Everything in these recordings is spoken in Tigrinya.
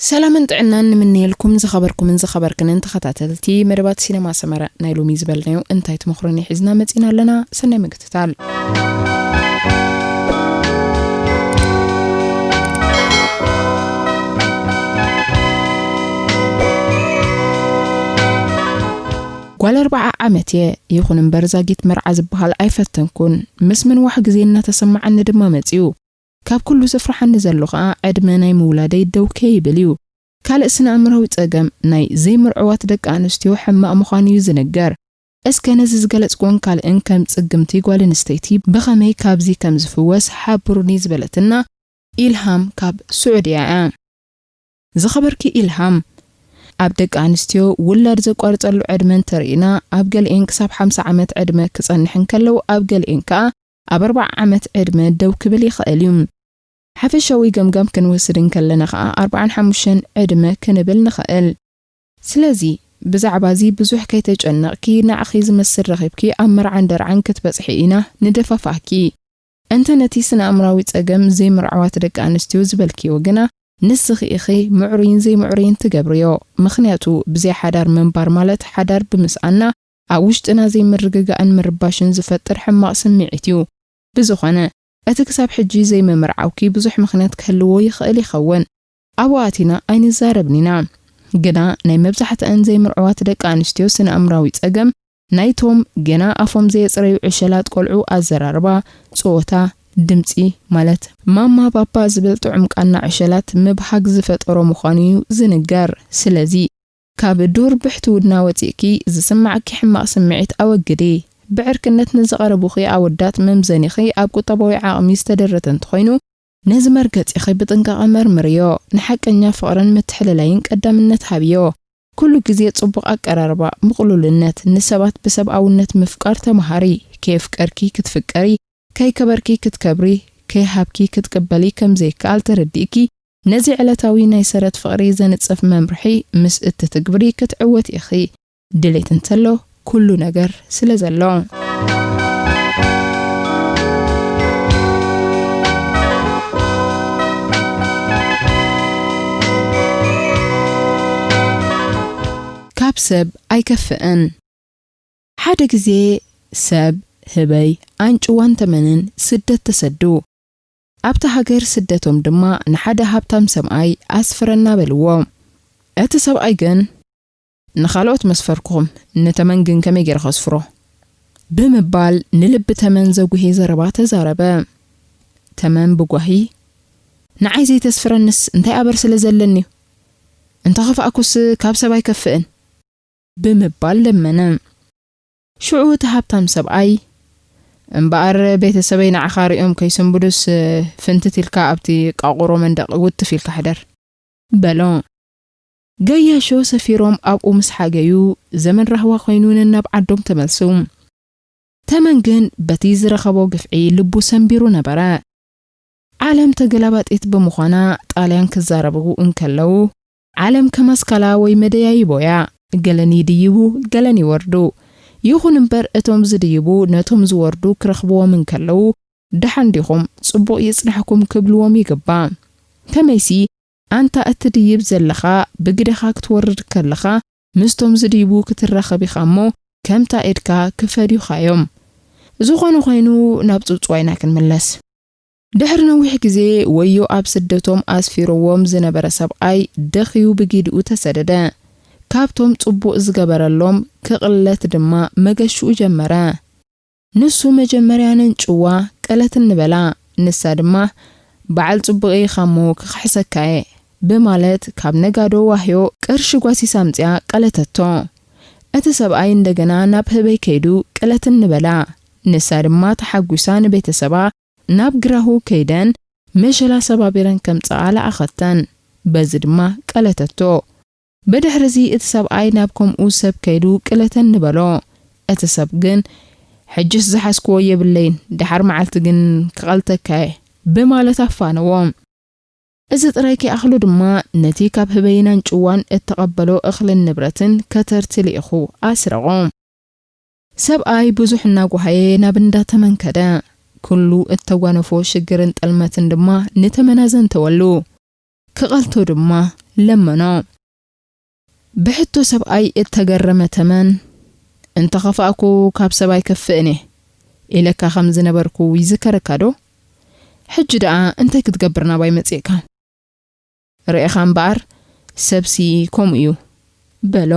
ሰላምን ጥዕናን ንምንየልኩም ዝኸበርኩምን ዝኸበርክንን ተኸታተልቲ መደባት ሲነማ ሰመረ። ናይ ሎሚ ዝበልናዮ እንታይ ትመኽሮኒ ሒዝና መጺና ኣለና። ሰናይ ምክትታል። ጓል ኣርብዓ ዓመት እየ፣ ይኹን እምበር ዛጊት መርዓ ዝበሃል ኣይፈተንኩን። ምስ ምንዋሕ ግዜ እናተሰማዓኒ ድማ መጺኡ። ካብ ኩሉ ዘፍርሓኒ ዘሎ ኸኣ ዕድመ ናይ ምውላደይ ደው ከይብል እዩ። ካልእ ስነ ኣእምራዊ ጸገም ናይ ዘይምርዕዋት ደቂ ኣንስትዮ ሕማቕ ምዃኑ እዩ ዝንገር። እስከ ነዚ ዝገለጽኩዎን ካልእን ከም ጽግምቲ ጓል ኣንስተይቲ ብኸመይ ካብዚ ከም ዝፍወስ ሓብሩኒ ዝበለትና ኢልሃም ካብ ስዑድያ እያ። ዝኸበርኪ ኢልሃም፣ ኣብ ደቂ ኣንስትዮ ውላድ ዘቋርጸሉ ዕድመ እንተርኢና፣ ኣብ ገሊኤን ክሳብ ሓምሳ ዓመት ዕድመ ክጸንሕ እንከለዉ፣ ኣብ ገሊኤን ከኣ ኣብ ኣርብዓ ዓመት ዕድመ ደው ክብል ይኽእል እዩ። ሓፈሻዊ ገምጋም ክንወስድ እንከለና ከኣ ኣርብዓን ሓሙሽተን ዕድመ ክንብል ንኽእል። ስለዚ ብዛዕባ እዚ ብዙሕ ከይተጨነቕኪ፣ ንዓኺ ዝመስል ረኺብኪ ኣብ መርዓን ደርዓን ክትበጽሒ ኢና ንደፋፍኣኪ። እንተ ነቲ ስነ ኣእምራዊ ጸገም ዘይምርዕዋት ደቂ ኣንስትዮ ዝበልክዮ ግና፣ ንስኺ ኢኺ ምዕሩይን ዘይምዕሩይን ትገብርዮ። ምኽንያቱ ብዘይ ሓዳር ምንባር ማለት ሓዳር ብምስኣና ኣብ ውሽጥና ዘይምርግጋእን ምርባሽን ዝፈጥር ሕማቕ ስምዒት እዩ። ብዝኾነ፣ እቲ ክሳብ ሕጂ ዘይምምርዓውኪ ብዙሕ ምኽንያት ክህልዎ ይኽእል ይኸውን። ኣብኡ ኣቲና ኣይንዛረብን ኢና። ግና ናይ መብዛሕትአን ዘይምርዕዋት ደቂ ኣንስትዮ ስነ ኣእምራዊ ጸገም ናይቶም ገና ኣፎም ዘየጽረዩ ዕሸላት ቆልዑ ኣዘራርባ፣ ጸወታ፣ ድምጺ፣ ማለት ማማ ባባ ዝብል ጥዑም ቃና ዕሸላት ምብሃግ ዝፈጠሮ ምዃኑ እዩ ዝንገር። ስለዚ ካብ ዱር ብሕትውና ወጺእኪ ዝስማዓኪ ሕማቕ ስምዒት ኣወግዲ። ብዕርክነት ንዝቐረቡኺ ኣወዳት መምዘኒኺ ኣብ ቁጠባዊ ዓቕሚ ዝተደረተ እንተኾይኑ፣ ነዚ መርገጺኺ ብጥንቃቐ መርምርዮ። ንሓቀኛ ፍቕርን ምትሕልላይን ቀዳምነት ሃብዮ። ኩሉ ግዜ ጽቡቕ ኣቀራርባ፣ ምቕሉልነት፣ ንሰባት ብሰብኣውነት ምፍቃር ተመሃሪ። ከየፍቀርኪ ክትፍቀሪ፣ ከይከበርኪ ክትከብሪ፣ ከይሃብኪ ክትቅበሊ ከም ዘይከኣል ተረዲእኪ፣ ነዚ ዕለታዊ ናይ ሰረት ፍቕሪ ዘንጽፍ መምርሒ ምስ እትትግብሪ ክትዕወቲ ኢኺ። ድሌት እንተሎ ኩሉ ነገር ስለ ዘሎ። ካብ ሰብ ኣይከፍእን። ሓደ ግዜ ሰብ ህበይ ኣንጭዋን ተመንን ስደት ተሰዱ። ኣብታ ሃገር ስደቶም ድማ ንሓደ ሃብታም ሰብኣይ ኣስፍረና በልዎ። እቲ ሰብኣይ ግን፣ "ንኻልኦት መስፈርኩኹም፣ ንተመን ግን ከመይ ገይረ ከስፍሮ?" ብምባል ንልቢ ተመን ዘጉሂ ዘረባ ተዛረበ። ተመን ብጓሂ፣ "ንዓይ ዘይተስፍረንስ እንታይ ኣበር ስለ ዘለኒ እዩ? እንተኸፋእኩስ ካብ ሰብ ኣይከፍእን" ብምባል ለመነ። ሽዑ እቲ ሃብታም ሰብኣይ፣ "እምበኣር ቤተሰበይ ንዓኻ ሪኦም ከይሰንብዱስ፣ ፍንትት ኢልካ ኣብቲ ቃቑሮ መንደቕ ውትፍ ኢልካ ሕደር" በሎ። ገያሾ ሰፊሮም ኣብኡ ምስ ሓገዩ፣ ዘመን ራህዋ ኮይኑ ነናብ ዓዶም ተመልሱ። ተመን ግን በቲ ዝረኸቦ ግፍዒ ልቡ ሰንቢሩ ነበረ። ዓለም ተገላባጢት ብምዃና፣ ጣልያን ክዛረቡ እንከለዉ፣ ዓለም ከማስካላ ወይ መደያይቦ እያ። ገለን ይድይቡ፣ ገለን ይወርዱ። ይኹን እምበር፣ እቶም ዝድይቡ ነቶም ዝወርዱ ክረኽብዎም እንከለዉ፣ "ደሓን ዲኹም? ጽቡቕ ይጽናሕኩም" ክብልዎም ይግባእ። ከመይሲ፣ ኣንታ እትድይብ ዘለኻ፣ ብግደኻ ክትወርድ ከለኻ፣ ምስቶም ዝድይቡ ክትራኸብ ኢኻ እሞ፣ ከምታ ኢድካ ክፈድዩኻዮም። ዝኾነ ኾይኑ፣ ናብ ጽውጽዋይና ክንምለስ። ድሕሪ ነዊሕ ግዜ፣ ወዮ ኣብ ስደቶም ኣስፊርዎም ዝነበረ ሰብኣይ ደኽዩ ብጊድኡ ተሰደደ። ካብቶም ጽቡቕ ዝገበረሎም ክቕለት ድማ መገሽኡ ጀመረ። ንሱ መጀመርያ ነንጭዋ፣ ቅለት እንበላ፣ ንሳ ድማ፣ "በዓል ጽቡቕ ኢኻ እሞ ክኽሕሰካ እየ" ብማለት ካብ ነጋዶ ዋህዮ ቅርሺ ጓሲሳ ኣምጺኣ ቀለተቶ። እቲ ሰብኣይ እንደገና ናብ ህበይ ከይዱ፣ "ቅለት እንበላ" ንሳ ድማ ተሓጒሳ ንቤተሰባ ናብ ግራሁ ከይደን መሸላ ሰባቢረን ከምጽኣ ለኣኸተን። በዚ ድማ ቀለተቶ። ብድሕርዚ እቲ ሰብኣይ ናብ ከምኡ ሰብ ከይዱ ቅለተኒ በሎ። እቲ ሰብ ግን፣ "ሕጅስ ዝሓዝክዎ የብለይን፣ ደሓር መዓልቲ ግን ክቐልተካ እየ" ብማለት ኣፋነዎ። እዚ ጥራይ ከይኣኽሎ ድማ ነቲ ካብ ህበይን ኣንጭዋን እተቐበሎ እኽልን ንብረትን ከተርቲ ልኢኹ ኣስረቖ። ሰብኣይ ብዙሕ እናጓሃየ ናብ እንዳ ተመን ከደ። ኩሉ እተጓነፎ ሽግርን ጠልመትን ድማ ንተመን ኣዘንተወሉ። ክቐልቶ ድማ ለመኖ። ብሕቶ ሰብኣይ እተገረመ ተመን፣ "እንተኸፋእኩ ካብ ሰብ ኣይከፍእን እየ" ኢለካ ከም ዝነበርኩ ይዝከረካ ዶ? ሕጂ ደኣ እንታይ ክትገብር ናባይ መጺእካ? "ርኤኻ እምበኣር፣ ሰብሲ ከምኡ እዩ" በሎ።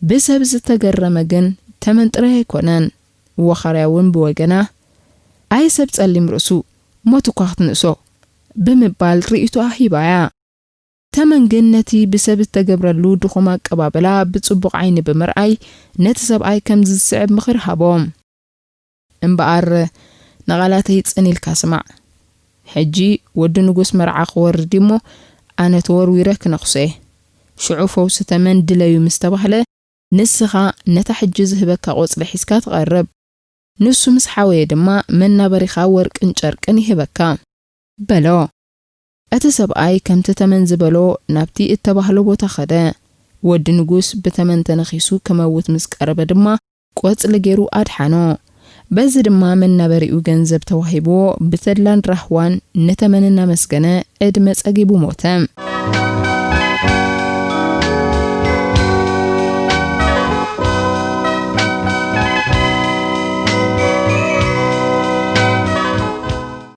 ብሰብ ዝተገረመ ግን ተመን ጥራይ ኣይኮነን። ወኻርያ እውን ብወገና፣ "ኣይ ሰብ ጸሊም ርእሱ፣ ሞት እኳ ክትንእሶ" ብምባል ርእይቶኣ ሂባያ። ተመን ግን ነቲ ብሰብ ዝተገብረሉ ድኹም ኣቀባብላ ብጽቡቕ ዓይኒ ብምርኣይ፣ ነቲ ሰብኣይ ከምዚ ዝስዕብ ምኽሪ ሃቦ። "እምበኣር፣ ንቓላተይ ጽን ኢልካ ስማዕ። ሕጂ ወዲ ንጉስ መርዓ ክወርድ እሞ፣ ኣነ ተወርዊረ ክነኽሶ እየ። ሽዑ ፈውሲ ተመን ድለዩ ምስ ተባህለ፣ ንስኻ ነታ ሕጂ ዝህበካ ቆጽሊ ሒዝካ ትቐርብ። ንሱ ምስ ሓወየ ድማ መናበሪኻ ወርቅን ጨርቅን ይህበካ" በሎ። እቲ ሰብኣይ ከምቲ ተመን ዝበሎ ናብቲ እተባህሎ ቦታ ኸደ። ወዲ ንጉስ ብተመን ተነኺሱ ክመውት ምስ ቀረበ ድማ ቆጽሊ ገይሩ ኣድሓኖ። በዚ ድማ መናበሪኡ ገንዘብ ተዋሂብዎ፣ ብተድላን ራህዋን ንተመን እናመስገነ ዕድመ ጸጊቡ ሞተ።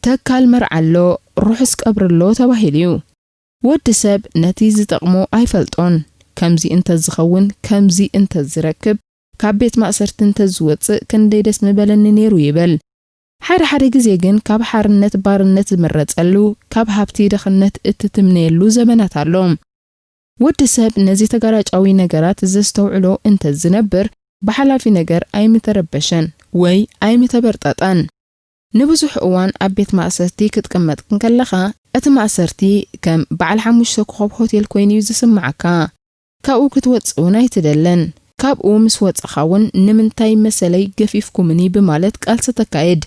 ተካል መርዓ ኣሎ፣ ርሑስ ቀብሪ ኣሎ ተባሂሉ እዩ። ወዲ ሰብ ነቲ ዝጠቕሞ ኣይፈልጦን። ከምዚ እንተዝኸውን፣ ከምዚ እንተዝረክብ፣ ካብ ቤት ማእሰርቲ እንተዝወጽእ ክንደይ ደስ ምበለኒ ነይሩ ይብል። ሓደ ሓደ ግዜ ግን ካብ ሓርነት ባርነት ዝምረጸሉ፣ ካብ ሃብቲ ድኽነት እትትምነየሉ ዘመናት ኣሎ። ወዲ ሰብ ነዚ ተጋላጫዊ ነገራት ዘስተውዕሎ እንተዝነብር፣ ብሓላፊ ነገር ኣይምተረበሸን ወይ ኣይምተበርጠጠን። ንብዙሕ እዋን ኣብ ቤት ማእሰርቲ ክትቅመጥ እንከለኻ፣ እቲ ማእሰርቲ ከም በዓል ሓሙሽተ ኮኾብ ሆቴል ኮይኑ እዩ ዝስምዓካ። ካብኡ ክትወጽእ እውን ኣይትደልን። ካብኡ ምስ ወጻኻ እውን፣ "ንምንታይ መሰለይ ገፊፍኩምኒ?" ብማለት ቃልሲ ተካይድ።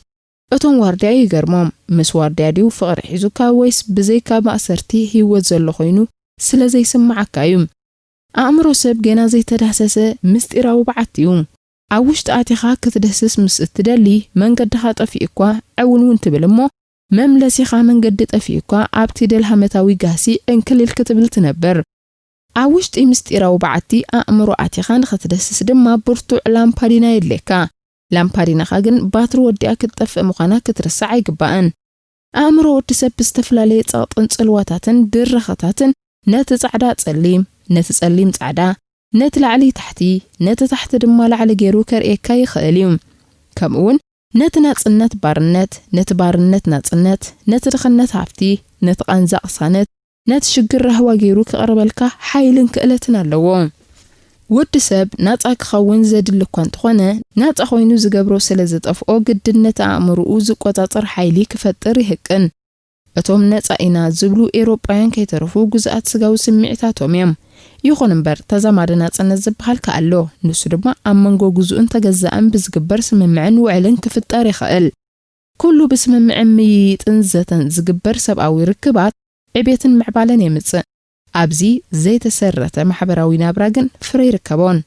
እቶም ዋርድያ ይገርሞም። ምስ ዋርድያ ድዩ ፍቕሪ ሒዙካ፣ ወይስ ብዘይካ ማእሰርቲ ህይወት ዘሎ ኮይኑ ስለ ዘይስምዓካ እዩ? ኣእምሮ ሰብ ገና ዘይተዳህሰሰ ምስጢራዊ በዓቲ እዩ። ኣብ ውሽጢ ኣቲኻ ክትድህስስ ምስ እትደሊ፣ መንገድኻ ጠፊኡ እኳ ዕውንውን ትብል እሞ፣ መምለሲኻ መንገዲ ጠፊኡ እኳ ኣብቲ ደልሃመታዊ ጋህሲ ዕንክሊል ክትብል ትነብር። ኣብ ውሽጢ ምስጢራዊ በዓቲ ኣእምሮ ኣቲኻ ንኽትድህስስ ድማ ብርቱዕ ላምፓዲና የድልየካ። ላምፓዲናኻ ግን ባትሪ ወዲኣ ክትጠፍእ ምዃና ክትርስዕ ኣይግባእን። ኣእምሮ ወዲ ሰብ ብዝተፈላለየ ጸቕጥን ጽልዋታትን ድርኸታትን ነቲ ጻዕዳ ጸሊም፣ ነቲ ጸሊም ጻዕዳ፣ ነቲ ላዕሊ ታሕቲ፣ ነቲ ታሕቲ ድማ ላዕሊ ገይሩ ከርእየካ ይኽእል እዩ። ከምኡውን ነቲ ናጽነት ባርነት፣ ነቲ ባርነት ናጽነት፣ ነቲ ድኽነት ሃብቲ፣ ነቲ ቃንዛ ቅሳነት፣ ነቲ ሽግር ራህዋ ገይሩ ክቕርበልካ ሓይልን ክእለትን ኣለዎ። ወዲ ሰብ ናጻ ክኸውን ዘድሊ እኳ እንተኾነ፣ ናጻ ኮይኑ ዝገብሮ ስለ ዝጠፍኦ፣ ግድን ነቲ ኣእምሮኡ ዝቆጻጸር ሓይሊ ክፈጥር ይህቅን። እቶም ነጻ ኢና ዝብሉ ኤውሮጳውያን ከይተረፉ ግዙኣት ስጋዊ ስምዒታቶም እዮም። ይኹን እምበር፣ ተዛማዲ ናጽነት ዝበሃል ከኣ ኣሎ። ንሱ ድማ ኣብ መንጎ ግዙእን ተገዛእን ብዝግበር ስምምዕን ውዕልን ክፍጠር ይኽእል። ኩሉ ብስምምዕን ምይይጥን ዘተን ዝግበር ሰብኣዊ ርክባት ዕቤትን ምዕባለን የምጽእ። ኣብዚ ዘይተሰረተ ማሕበራዊ ናብራ ግን ፍረ ይርከቦን።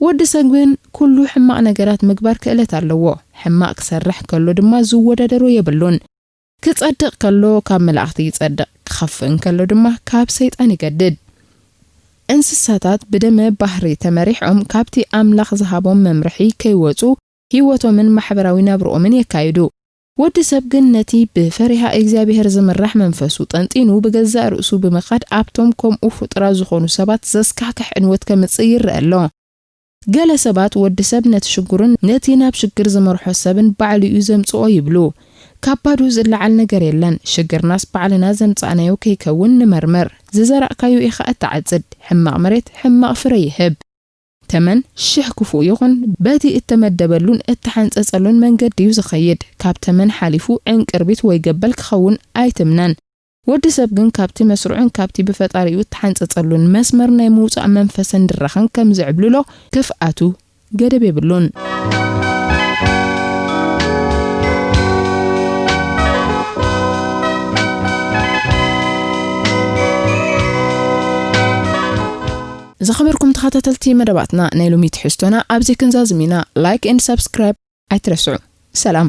ወዲ ሰብ ግን ኩሉ ሕማቕ ነገራት ምግባር ክእለት ኣለዎ። ሕማቕ ክሰርሕ ከሎ ድማ ዝወዳደሮ የብሉን። ክጸድቕ ከሎ ካብ መላእኽቲ ይጸድቕ፣ ክኸፍእ እንከሎ ድማ ካብ ሰይጣን ይገድድ። እንስሳታት ብደመ ባህሪ ተመሪሖም ካብቲ ኣምላኽ ዝሃቦም መምርሒ ከይወጹ ህይወቶምን ማሕበራዊ ናብርኦምን የካይዱ። ወዲ ሰብ ግን ነቲ ብፈሪሃ እግዚኣብሔር ዝምራሕ መንፈሱ ጠንጢኑ ብገዛእ ርእሱ ብምኻድ ኣብቶም ከምኡ ፍጡራት ዝኾኑ ሰባት ዘስካሕክሕ ዕንወት ከምጽእ ይረአ ኣሎ። ገለ ሰባት ወዲ ሰብ ነቲ ሽግሩን ነቲ ናብ ሽግር ዝመርሖ ሰብን ባዕሉ እዩ ዘምጽኦ ይብሉ። ካብ ባዶ ዝለዓል ነገር የለን። ሽግርናስ ባዕልና ዘምጻእናዮ ከይከውን ንመርምር። ዝዘራእካዮ ኢኻ እትዓጽድ። ሕማቕ መሬት ሕማቕ ፍረ ይህብ። ተመን ሽሕ ክፉእ ይኹን፣ በቲ እተመደበሉን እተሓንጸጸሉን መንገዲ እዩ ዝኸይድ። ካብ ተመን ሓሊፉ ዕንቅርቢት ወይ ገበል ክኸውን ኣይትምነን። ወዲ ሰብ ግን ካብቲ መስርዑን ካብቲ ብፈጣሪኡ እተሓንጸጸሉን መስመር ናይ ምውጻእ መንፈስን ድራኸን ከም ዝዕብልሎ ክፍኣቱ ገደብ የብሉን። ዝኸበርኩም ተኸታተልቲ መደባትና፣ ናይ ሎሚ ትሕዝቶና ኣብዚ ክንዛዝም ኢና። ላይክ ኤንድ ሳብስክራይብ ኣይትረስዑ። ሰላም።